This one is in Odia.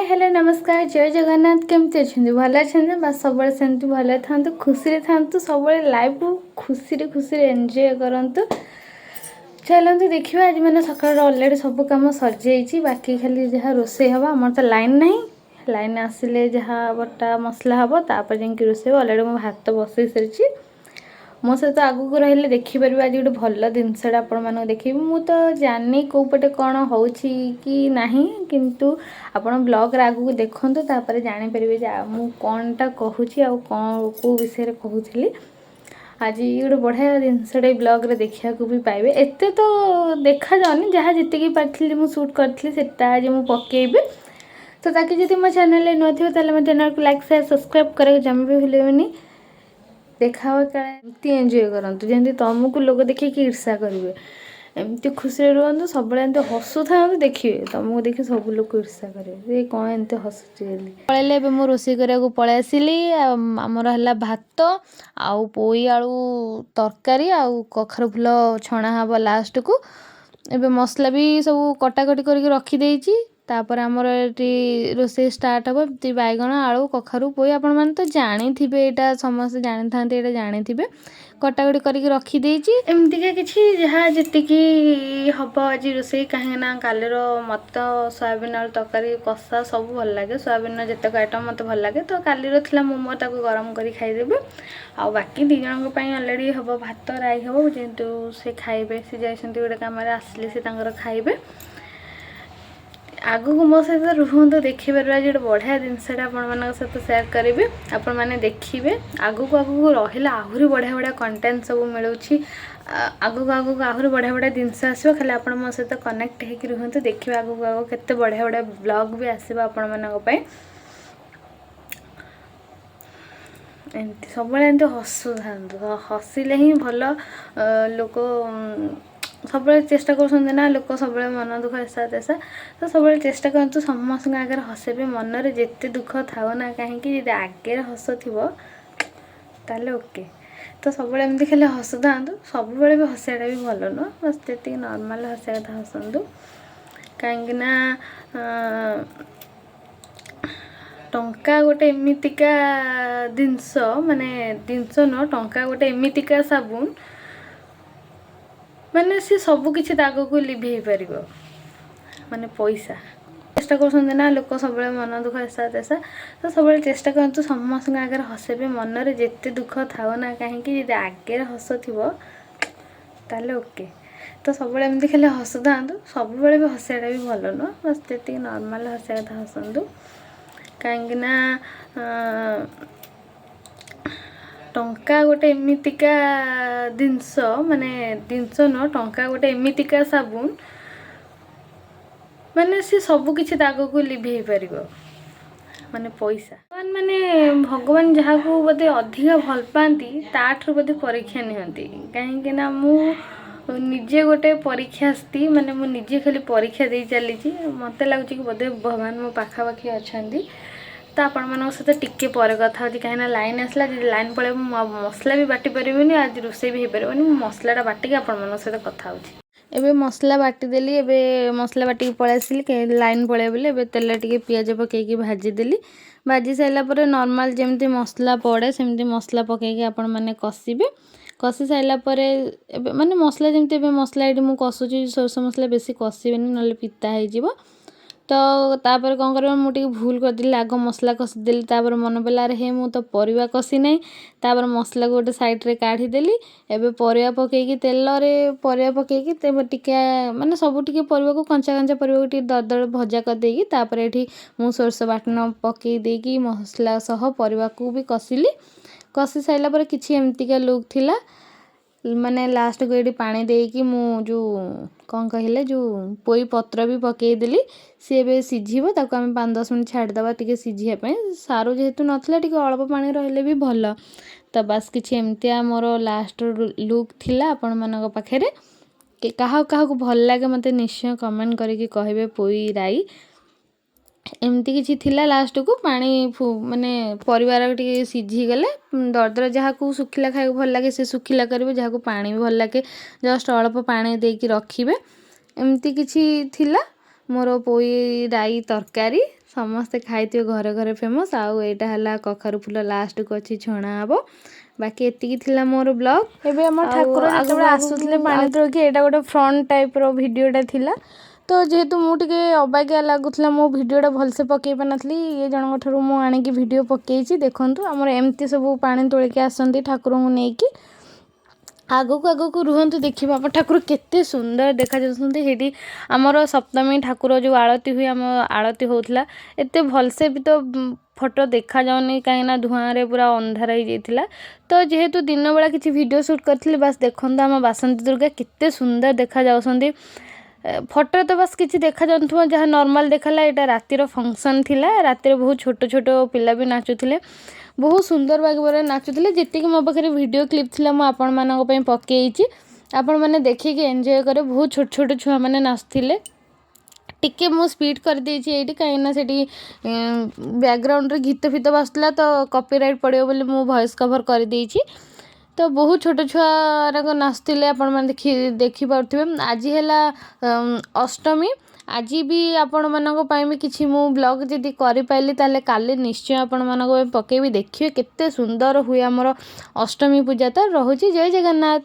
ହ୍ୟାଲୋ, ନମସ୍କାର, ଜୟ ଜଗନ୍ନାଥ। କେମିତି ଅଛନ୍ତି? ଭଲ ଅଛନ୍ତି? ବାସ୍, ସବୁବେଳେ ସେମିତି ଭଲରେ ଥାନ୍ତୁ, ଖୁସିରେ ଥାନ୍ତୁ, ସବୁବେଳେ ଲାଇଫକୁ ଖୁସିରେ ଖୁସିରେ ଏନ୍ଜୟ କରନ୍ତୁ। ଚାଲନ୍ତୁ ଦେଖିବା। ଆଜି ମାନେ ସକାଳର ଅଲରେଡ଼ି ସବୁ କାମ ସରିଯାଇଛି, ବାକି ଖାଲି ଯାହା ରୋଷେଇ ହେବ। ଆମର ତ ଲାଇନ୍ ନାହିଁ। ଲାଇନ୍ ଆସିଲେ ଯାହା ବଟା ମସଲା ହେବ, ତାପରେ ଯାଇକି ରୋଷେଇ ହେବ। ଅଲରେଡ଼ି ମୁଁ ଭାତ ବସେଇ ସାରିଛି। ମୋ ସହିତ ଆଗକୁ ରହିଲେ ଦେଖିପାରିବେ। ଆଜି ଗୋଟେ ଭଲ ଜିନିଷଟା ଆପଣମାନଙ୍କୁ ଦେଖେଇବି। ମୁଁ ତ ଜାଣିନି କେଉଁ ପଟେ କ'ଣ ହେଉଛି କି ନାହିଁ, କିନ୍ତୁ ଆପଣ ବ୍ଲଗ୍ରେ ଆଗକୁ ଦେଖନ୍ତୁ, ତାପରେ ଜାଣିପାରିବେ ଯେ ମୁଁ କ'ଣଟା କହୁଛି ଆଉ କ'ଣ କେଉଁ ବିଷୟରେ କହୁଥିଲି। ଆଜି ଗୋଟେ ବଢ଼ିଆ ଜିନିଷଟା ଏଇ ବ୍ଲଗ୍ରେ ଦେଖିବାକୁ ବି ପାଇବେ। ଏତେ ତ ଦେଖାଯାଉନି, ଯାହା ଯେତିକି ପାରିଥିଲି ମୁଁ ସୁଟ୍ କରିଥିଲି, ସେଟା ଆଜି ମୁଁ ପକେଇବି। ତ ତାକି ଯଦି ମୋ ଚ୍ୟାନେଲରେ ନୂଆ ଥିବ, ତାହେଲେ ମୋ ଚ୍ୟାନେଲକୁ ଲାଇକ୍, ସେୟାର, ସବସ୍କ୍ରାଇବ୍ କରିବାକୁ ଜମା ବି ଭୁଲିବେନି। ଦେଖା ହବ କାଳେ। ଏମିତି ଏନ୍ଜୟ କରନ୍ତୁ ଯେମିତି ତୁମକୁ ଲୋକ ଦେଖିକି ଈର୍ଷା କରିବେ। ଏମିତି ଖୁସିରେ ରୁହନ୍ତୁ, ସବୁବେଳେ ଏମିତି ହସୁଥାନ୍ତୁ। ଦେଖିବେ, ତୁମକୁ ଦେଖି ସବୁ ଲୋକ ଈର୍ଷା କରିବେ ଯେ କ'ଣ ଏମିତି ହସୁଛି ବୋଲି। ପଳେଇଲେ। ଏବେ ମୁଁ ରୋଷେଇ କରିବାକୁ ପଳେଇ ଆସିଲି। ଆଉ ଆମର ହେଲା ଭାତ ଆଉ ପୋଇ ଆଳୁ ତରକାରୀ ଆଉ କଖାରୁ ଫୁଲ ଛଣା ହେବ ଲାଷ୍ଟକୁ। ଏବେ ମସଲା ବି ସବୁ କଟାକଟି କରିକି ରଖିଦେଇଛି। ତାପରେ ଆମର ଏଠି ରୋଷେଇ ଷ୍ଟାର୍ଟ ହେବ। ଏମିତି ବାଇଗଣ, ଆଳୁ, କଖାରୁ, ପୋଇ, ଆପଣମାନେ ତ ଜାଣିଥିବେ, ଏଇଟା ସମସ୍ତେ ଜାଣିଥାନ୍ତି, ଏଇଟା ଜାଣିଥିବେ। କଟାକଟି କରିକି ରଖିଦେଇଛି। ଏମିତିକା କିଛି ଯାହା ଯେତିକି ହେବ ଆଜି ରୋଷେଇ, କାହିଁକିନା କାଲିର ମୋତେ ତ ସୋୟାବିନ୍ ଆଳୁ ତରକାରୀ କଷା ସବୁ ଭଲ ଲାଗେ। ସୋୟାବିନ୍ର ଯେତେକ ଆଇଟମ୍ ମୋତେ ଭଲ ଲାଗେ। ତ କାଲିର ଥିଲା, ମୁଁ ମୋର ତାକୁ ଗରମ କରି ଖାଇଦେବି। ଆଉ ବାକି ଦୁଇ ଜଣଙ୍କ ପାଇଁ ଅଲରେଡ଼ି ହେବ, ଭାତ ରାଇ ହେବ। ଯେହେତୁ ସେ ଖାଇବେ, ସେ ଯାଇଛନ୍ତି ଗୋଟେ କାମରେ, ଆସିଲେ ସେ ତାଙ୍କର ଖାଇବେ। ଆଗକୁ ମୋ ସହିତ ରୁହନ୍ତୁ, ଦେଖିପାରିବେ। ଆଜି ଗୋଟେ ବଢ଼ିଆ ଜିନିଷଟା ଆପଣମାନଙ୍କ ସହିତ ସେୟାର କରିବି, ଆପଣମାନେ ଦେଖିବେ। ଆଗକୁ ଆଗକୁ ରହିଲେ ଆହୁରି ବଢ଼ିଆ ବଢ଼ିଆ କଣ୍ଟେଣ୍ଟ ସବୁ ମିଳୁଛି। ଆଗକୁ ଆଗକୁ ଆହୁରି ବଢ଼ିଆ ବଢ଼ିଆ ଜିନିଷ ଆସିବ। ଖାଲି ଆପଣ ମୋ ସହିତ କନେକ୍ଟ ହେଇକି ରୁହନ୍ତୁ। ଦେଖିବେ, ଆଗକୁ ଆଗକୁ କେତେ ବଢ଼ିଆ ବଢ଼ିଆ ବ୍ଲଗ୍ ବି ଆସିବ ଆପଣମାନଙ୍କ ପାଇଁ। ଏମିତି ସବୁବେଳେ ଏମିତି ହସୁଥାନ୍ତୁ। ହସିଲେ ହିଁ ଭଲ। ଲୋକ ସବୁବେଳେ ଚେଷ୍ଟା କରୁଛନ୍ତି ନା, ଲୋକ ସବୁବେଳେ ମନ ଦୁଃଖ, ଏସା ତେସା। ତ ସବୁବେଳେ ଚେଷ୍ଟା କରନ୍ତୁ ସମସ୍ତଙ୍କ ଆଗରେ ହସିବେ। ମନରେ ଯେତେ ଦୁଃଖ ଥାଉ ନା କାହିଁକି, ଯଦି ଆଗରେ ହସ ଥିବ ତାହେଲେ ଓକେ। ତ ସବୁବେଳେ ଏମିତି ଖାଲି ହସୁଥାନ୍ତୁ। ସବୁବେଳେ ବି ହସିବାଟା ବି ଭଲ ନୁହଁ। ବାସ୍, ଯେତିକି ନର୍ମାଲ୍ ହସିବା କଥା ହସନ୍ତୁ। କାହିଁକିନା ଟଙ୍କା ଗୋଟେ ଏମିତିକା ଜିନିଷ, ମାନେ ଜିନିଷ ନୁହଁ, ଟଙ୍କା ଗୋଟେ ଏମିତିକା ସାବୁନ, ମାନେ ସେ ସବୁ କିଛି ଦାଗକୁ ଲିଭେଇ ପାରିବ, ମାନେ ପଇସା। ଚେଷ୍ଟା କରୁଛନ୍ତି ନା, ଲୋକ ସବୁବେଳେ ମନ ଦୁଃଖ, ଏସା ତେସା। ତ ସବୁବେଳେ ଚେଷ୍ଟା କରନ୍ତୁ ସମସ୍ତଙ୍କ ଆଗରେ ହସିବେ। ମନରେ ଯେତେ ଦୁଃଖ ଥାଉ ନା କାହିଁକି, ଯଦି ଆଗରେ ହସ ଥିବ ତାହେଲେ ଓକେ। ତ ସବୁବେଳେ ଏମିତି ଖାଲି ହସୁଥାନ୍ତୁ। ସବୁବେଳେ ବି ହସିବାଟା ବି ଭଲ ନୁହଁ। ବାସ୍, ଯେତିକି ନର୍ମାଲ୍ ହସିବା କଥା ହସନ୍ତୁ। କାହିଁକିନା ଟଙ୍କା ଗୋଟେ ଏମିତିକା ଜିନିଷ, ମାନେ ଜିନିଷ ନୁହଁ, ଟଙ୍କା ଗୋଟେ ଏମିତିକା ସାବୁନ, ମାନେ ସେ ସବୁ କିଛି ଦାଗକୁ ଲିଭେଇ ପାରିବ, ମାନେ ପଇସା। ଭଗବାନ, ମାନେ ଭଗବାନ ଯାହାକୁ ବୋଧେ ଅଧିକା ଭଲ ପାଆନ୍ତି, ତାଠାରୁ ବୋଧେ ପରୀକ୍ଷା ନିଅନ୍ତି। କାହିଁକି ନା ମୁଁ ନିଜେ ଗୋଟେ ପରୀକ୍ଷାର୍ଥୀ, ମାନେ ମୁଁ ନିଜେ ଖାଲି ପରୀକ୍ଷା ଦେଇ ଚାଲିଛି। ମୋତେ ଲାଗୁଛି କି ବୋଧେ ଭଗବାନ ମୋ ପାଖାପାଖି ଅଛନ୍ତି। ତ ଆପଣମାନଙ୍କ ସହିତ ଟିକେ ପରେ କଥା ହେଉଛି, କାହିଁକିନା ଲାଇନ୍ ଆସିଲା। ଯଦି ଲାଇନ୍ ପଳେଇବ, ମୁଁ ଆଉ ମସଲା ବି ବାଟି ପାରିବିନି, ଆଜି ରୋଷେଇ ବି ହେଇପାରିବନି। ମୁଁ ମସଲାଟା ବାଟିକି ଆପଣମାନଙ୍କ ସହିତ କଥା ହେଉଛି। ଏବେ ମସଲା ବାଟିଦେଲି। ଏବେ ମସଲା ବାଟିକି ପଳେଇ ଆସିଲି, ଲାଇନ୍ ପଳେଇବ ବୋଲି। ଏବେ ତେଲ ଟିକେ ପିଆଜ ପକେଇକି ଭାଜିଦେଲି। ଭାଜି ସାରିଲା ପରେ ନର୍ମାଲ୍ ଯେମିତି ମସଲା ପଡ଼େ, ସେମିତି ମସଲା ପକେଇକି ଆପଣମାନେ କଷିବେ। କଷି ସାରିଲା ପରେ ଏବେ ମାନେ ମସଲା ଯେମିତି, ଏବେ ମସଲା ଏଇଠି ମୁଁ କଷୁଛି ସୋରିଷ ମସଲା। ବେଶୀ କଷିବେନି, ନହେଲେ ପିତା ହେଇଯିବ। ତ ତାପରେ କ'ଣ କରିବ, ମୁଁ ଟିକେ ଭୁଲ କରିଦେଲି। ଆଗ ମସଲା କଷିଦେଲି, ତାପରେ ମନେ ପଡ଼ିଲା, ଆରେ ହେ, ମୁଁ ତ ପରିବା କଷି ନାହିଁ। ତାପରେ ମସଲାକୁ ଗୋଟେ ସାଇଡ଼୍ରେ କାଢ଼ିଦେଲି। ଏବେ ପରିବା ପକେଇକି, ତେଲରେ ପରିବା ପକେଇକି, ତେବେ ଟିକେ ମାନେ ସବୁ ଟିକେ ପରିବାକୁ, କଞ୍ଚା କଞ୍ଚା ପରିବାକୁ ଟିକେ ଦରଦର ଭଜା କରିଦେଇକି, ତାପରେ ଏଠି ମୁଁ ସୋରିଷ ବାଟଣ ପକେଇ ଦେଇକି ମସଲା ସହ ପରିବାକୁ ବି କଷିଲି। କଷି ସାରିଲା ପରେ କିଛି ଏମିତିକା ଲୁକ୍ ଥିଲା। ମାନେ ଲାଷ୍ଟକୁ ଏଇଠି ପାଣି ଦେଇକି ମୁଁ ଯେଉଁ କ'ଣ କହିଲେ, ଯେଉଁ ପୋଇ ପତ୍ର ବି ପକେଇଦେଲି। ସିଏ ଏବେ ସିଝିବ। ତାକୁ ଆମେ 5-10 ମିନିଟ୍ ଛାଡ଼ିଦେବା ଟିକେ ସିଝିବା ପାଇଁ। ସାରୁ ଯେହେତୁ ନଥିଲା, ଟିକେ ଅଳ୍ପ ପାଣି ରହିଲେ ବି ଭଲ। ତ ବାସ୍, କିଛି ଏମିତିଆ ମୋର ଲାଷ୍ଟ ଲୁକ୍ ଥିଲା ଆପଣମାନଙ୍କ ପାଖରେ। କାହାକୁ କାହାକୁ ଭଲ ଲାଗେ, ମୋତେ ନିଶ୍ଚୟ କମେଣ୍ଟ କରିକି କହିବେ। ପୋଇ ରାଇ ଏମିତି କିଛି ଥିଲା। ଲାଷ୍ଟକୁ ପାଣି, ମାନେ ପରିବାର ଟିକେ ସିଝିଗଲେ ଦରଦର, ଯାହାକୁ ଶୁଖିଲା ଖାଇବାକୁ ଭଲ ଲାଗେ ସେ ଶୁଖିଲା କରିବେ, ଯାହାକୁ ପାଣି ବି ଭଲ ଲାଗେ ଜଷ୍ଟ ଅଳ୍ପ ପାଣି ଦେଇକି ରଖିବେ। ଏମିତି କିଛି ଥିଲା। ମୋର ପୋଇ ରାଇ ତରକାରୀ ସମସ୍ତେ ଖାଇଥିବେ, ଘରେ ଘରେ ଫେମସ୍। ଆଉ ଏଇଟା ହେଲା କଖାରୁ ଫୁଲ, ଲାଷ୍ଟକୁ ଅଛି, ଛଣା ହବ। ବାକି ଏତିକି ଥିଲା ମୋର ବ୍ଲଗ୍। ଏବେ ଆମ ଆଉ ଠାକୁର ଆଗକୁ ଯେତେବେଳେ ଆଗକୁ ଆସୁଥିଲେ ପାଣି ତୋଳିକି, ଏଇଟା ଗୋଟେ ଫ୍ରଣ୍ଟ ଟାଇପ୍ର ଭିଡ଼ିଓଟା ଥିଲା। ତ ଯେହେତୁ ମୁଁ ଟିକେ ଅବାଗିଆ ଲାଗୁଥିଲା, ମୋ ଭିଡ଼ିଓଟା ଭଲସେ ପକେଇ ପାରିନଥିଲି। ଇଏ ଜଣଙ୍କ ଠାରୁ ମୁଁ ଆଣିକି ଭିଡ଼ିଓ ପକେଇଛି। ଦେଖନ୍ତୁ, ଆମର ଏମିତି ସବୁ ପାଣି ତୋଳିକି ଆସନ୍ତି ଠାକୁରଙ୍କୁ ନେଇକି। ଆଗକୁ ଆଗକୁ ରୁହନ୍ତୁ, ଦେଖିବା ଆମ ଠାକୁର କେତେ ସୁନ୍ଦର ଦେଖାଯାଉଛନ୍ତି। ସେଇଠି ଆମର ସପ୍ତମୀ ଠାକୁର ଯେଉଁ ଆଳତି ହୁଏ, ଆମ ଆଳତି ହେଉଥିଲା। ଏତେ ଭଲସେ ବି ତ ଫଟୋ ଦେଖାଯାଉନି, କାହିଁକିନା ଧୂଆଁରେ ପୁରା ଅନ୍ଧାର ହେଇଯାଇଥିଲା। ତ ଯେହେତୁ ଦିନବେଳା କିଛି ଭିଡ଼ିଓ ସୁଟ୍ କରିଥିଲି। ବାସ୍, ଦେଖନ୍ତୁ ଆମ ବାସନ୍ତୀ ଦୁର୍ଗା କେତେ ସୁନ୍ଦର ଦେଖାଯାଉଛନ୍ତି। ଫଟୋରେ ତ ବାସ୍ କିଛି ଦେଖାଯାଉନଥିବ, ଯାହା ନର୍ମାଲ୍ ଦେଖାଲା। ଏଇଟା ରାତିର ଫଙ୍କସନ୍ ଥିଲା। ରାତିରେ ବହୁତ ଛୋଟ ଛୋଟ ପିଲା ବି ନାଚୁଥିଲେ, ବହୁତ ସୁନ୍ଦର ଭାବରେ ନାଚୁଥିଲେ। ଯେତିକି ମୋ ପାଖରେ ଭିଡ଼ିଓ କ୍ଲିପ୍ ଥିଲା, ମୁଁ ଆପଣମାନଙ୍କ ପାଇଁ ପକେଇଛି। ଆପଣମାନେ ଦେଖିକି ଏନ୍ଜୟ କରିବେ। ବହୁତ ଛୋଟ ଛୋଟ ଛୁଆମାନେ ନାଚୁଥିଲେ। ଟିକେ ମୁଁ ସ୍ପିଡ଼ କରିଦେଇଛି ଏଇଠି, କାହିଁକିନା ସେଠି ବ୍ୟାକଗ୍ରାଉଣ୍ଡରେ ଗୀତ ଫିତ ବାଜୁଥିଲା, ତ କପିରାଇଟ୍ ପଡ଼ିବ ବୋଲି ମୁଁ ଭଏସ୍ କଭର୍ କରିଦେଇଛି। ତ ବହୁତ ଛୋଟ ଛୁଆରାକ ନାଚୁଥିଲେ, ଆପଣମାନେ ଦେଖିପାରୁଥିବେ। ଆଜି ହେଲା ଅଷ୍ଟମୀ। ଆଜି ବି ଆପଣମାନଙ୍କ ପାଇଁ ବି କିଛି ମୁଁ ବ୍ଲଗ୍ ଯଦି କରିପାରିଲି, ତାହେଲେ କାଲି ନିଶ୍ଚୟ ଆପଣମାନଙ୍କ ପାଇଁ ପକେଇବି। ଦେଖିବେ କେତେ ସୁନ୍ଦର ହୁଏ ଆମର ଅଷ୍ଟମୀ ପୂଜା। ତ ରହୁଛି, ଜୟ ଜଗନ୍ନାଥ।